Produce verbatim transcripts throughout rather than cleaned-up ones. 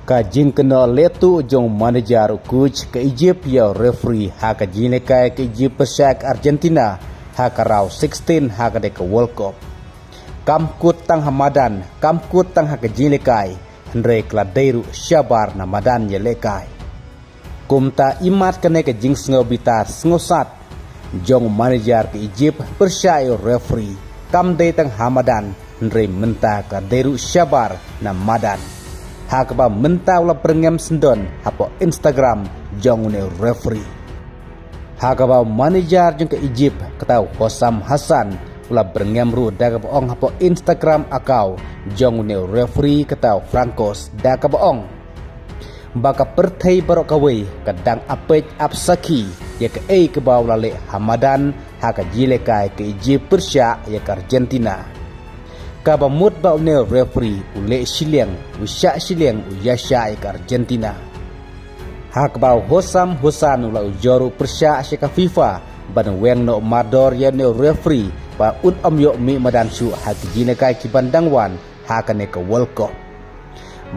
Ka jingkynnoh lehtuh jong u manager u coach ka Egypt ïa u referee ha ka jingïalehkai ka Egypt pyrshah ka Argentina ha ka round sixteen ha kane ka World Cup. Kam kut tang ha madan, kam kut tang ha ka jingïalehkai, hynrei ka la dei ruh shabar na madan ïalehkai. Kumta imat kane ka jingsngew bitar sngewsat jong u manager ka Egypt pyrshah ïa u referee kam dei tang ha madan, hynrei mynta ka dei ruh shabar na madan, ha kaba mynta u la byrngem sngewdon hapoh Instagram jong une u referee. Ha kaba u manager jong ka Egypt, kata u Hossam Hassan, u la byrngem ruh da kaba ong hapoh Instagram account jong une u referee, kata u Francos, da kaba ong ba ka pyrthei baroh kawei ka dang ap peit ap sakhi ïa kaei kaba u la leh ha madan ha ka jingïalehkai ka Egypt pyrshah ïa ka Argentina. Kaba mut ba une u referee u leh shiliang, u shah shiliang, u ïashah ïa ka Argentina. Ha kaba u Hossam Hassan u la ujor ruh pyrshah sha ka FIFA ban weng noh mardor ïa une u referee ba un ym ïoh mih madan shuh ha ki jingïalehkai ki ban dang wan ha kane ka World Cup.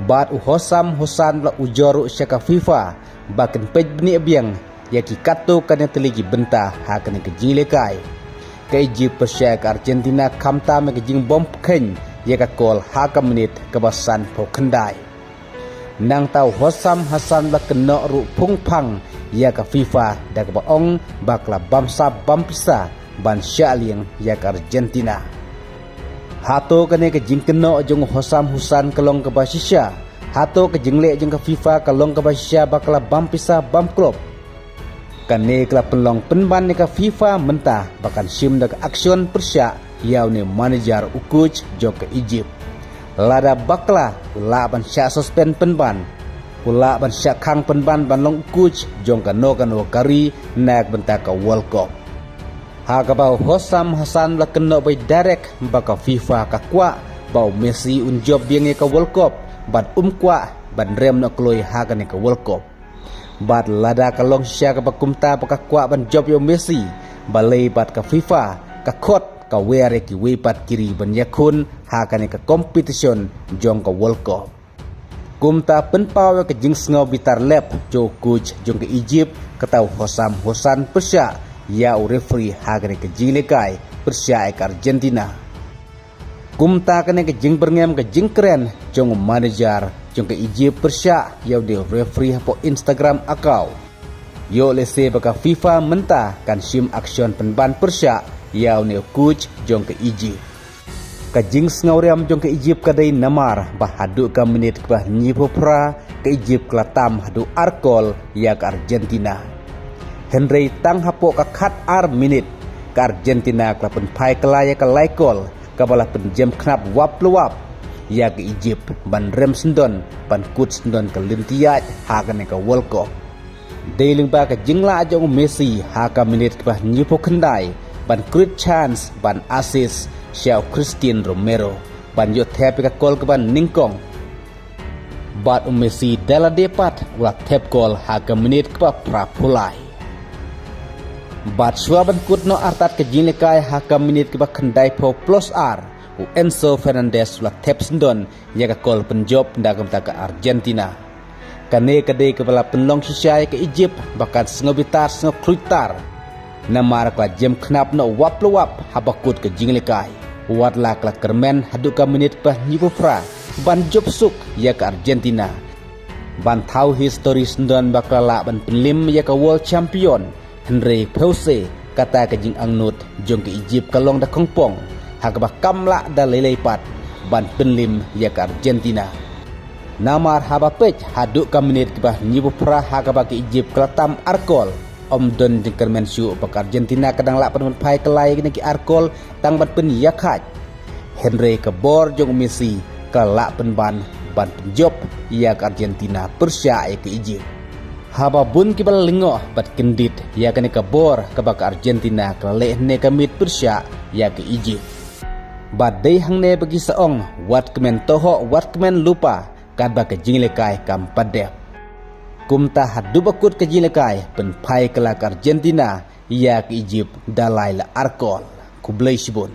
Bad u Hossam Hassan u la ujor ruh sha ka FIFA ba kin peit bniah biang ïa ki katto katne tylli ki bynta ha kane ka jingïalehkai ka Egypt pyrshah ka Argentina, khamtam ïa ka jingbym pyrkhat ïa ka kol ha ka minit kaba sanphew khyndai. Nangta u Hossam Hassan u la kynnoh ruh phungphang ïa ka FIFA da kaba ong ba ka la bamsap bampisa ban shah liang ïa ka Argentina. Hato kane ka jingkynnoh jong u Hossam Hassan ka long kaba shisha? Hato ka jingleh jong ka FIFA ka long kaba shisha ba ka la bampisa bamklop? Kane ka la pynlong pynban ïa ka FIFA mynta ba kan shim da ka action pyrshah ïa une u manager, u coach jong ka Egypt. Lada bakla u lah ban shah suspend pynban, u lah ban shah khang pynban ban long u coach jong kano kano ka ri na ka bynta ka World Cup. Ha kaba u Hossam Hassan u la kynnoh beit direct ba ka FIFA ka kwah ba u Messi un jop biang ïa ka World Cup bad um kwah ban rem noh kloi ha kane ka World Cup. Bad lada ka long shisha kaba kumta ba ka kwah ban jop ïa u Messi, balei bad ka FIFA ka khot ka wer ïa kiwei pat ki ri ban ïakhun ha kane ka competition jong ka World Cup? Kumta pynpaw ïa ka jingsngew bitar lep jong u coach jong ka Egypt, kata u Hossam Hassan pyrshah ïa u referee ha kane ka jingïalehkai pyrshah ïa ka Argentina. Kumta kane ka jingbyrngem ka jingkren jong u manager jong ka Egypt pyrshah ïa une u referee hapoh Instagram account. Ïoh lehse ba ka FIFA mynta kan shim action pynban pyrshah ïa une u coach jong ka Egypt. Ka jingsngewriam jong ka Egypt ka dei namar ba haduh ka minit kaba hynñiewphew phra ka Egypt ka la tam haduh ar kol ïa ka Argentina. Hynrei tang hapoh ka khat ar minit ka Argentina ka la pynphai kylla ïa ka lai kol kaba la pynjem khnap wap la wap ïa ka Egypt ban rem sngewdon ban kut sngewdon ka lynti ïaid ha kane ka World Cup. Dei lyngba ka jinglah jong u Messi ha ka minit kaba hynñiewphew khyndai ban create chance ban assist sha u Christian Romero ban ïoh thep ïa ka kol kaba nyngkong. Bad u Messi da lade pat u la thep kol ha ka minit kaba phraphew lai. Bad shuwa ban kut noh artat ka jingïalehkai ha ka minit kaba khyndaiphew plus ar, u Enzo Fernandez u la thep sngewdon ïa ka kol pynjop na ka bynta ka Argentina. Kane ka dei kaba la pynlong shisha ïa ka Egypt ba kan sngew bitar sngew khluit tar. Namar ka la jem khnap noh wap la wap haba kut ka jingïalehkai. Wat la ka la kyrmen haduh ka minit kaba hynñiewphew phra ban jop suk ïa ka Argentina. Ban thaw history sngewdon ba ka la lah ban pynlim ïa ka world champion. Hynrei phewse kata ka jingangnud jong ka Egypt ka long da khongpong ha kaba kam lah da lei lei pat ban pynlim ïa ka Argentina. Namar haba peit haduh ka minit kaba hynñiewphew phra ha kaba ka Egypt ka la tam ar kol, ym don jingkyrmen shuh ba ka Argentina ka dang lah ban pynphai kylla ïa kine ki ar kol tang ban pynïakhait. Hynrei ka bor jong u Messi ka la lah pynban ban pynjop ïa ka Argentina pyrshah ïa ka Egypt. Haba bun kiba la lyngngoh bad kyndit ïa kane ka bor kaba ka Argentina ka la leh hynne ka miet pyrshah ïa ka Egypt. Bad dei hangne ba ki sa ong, wat kmen tohoh, wat kmen lypa, katba ka jingïalehkai kam pat dep. Kumta haduh ba kut ka jingïalehkai, pynphai kylla ka Argentina ïa ka Egypt da lai la ar kol. Khublei shibun.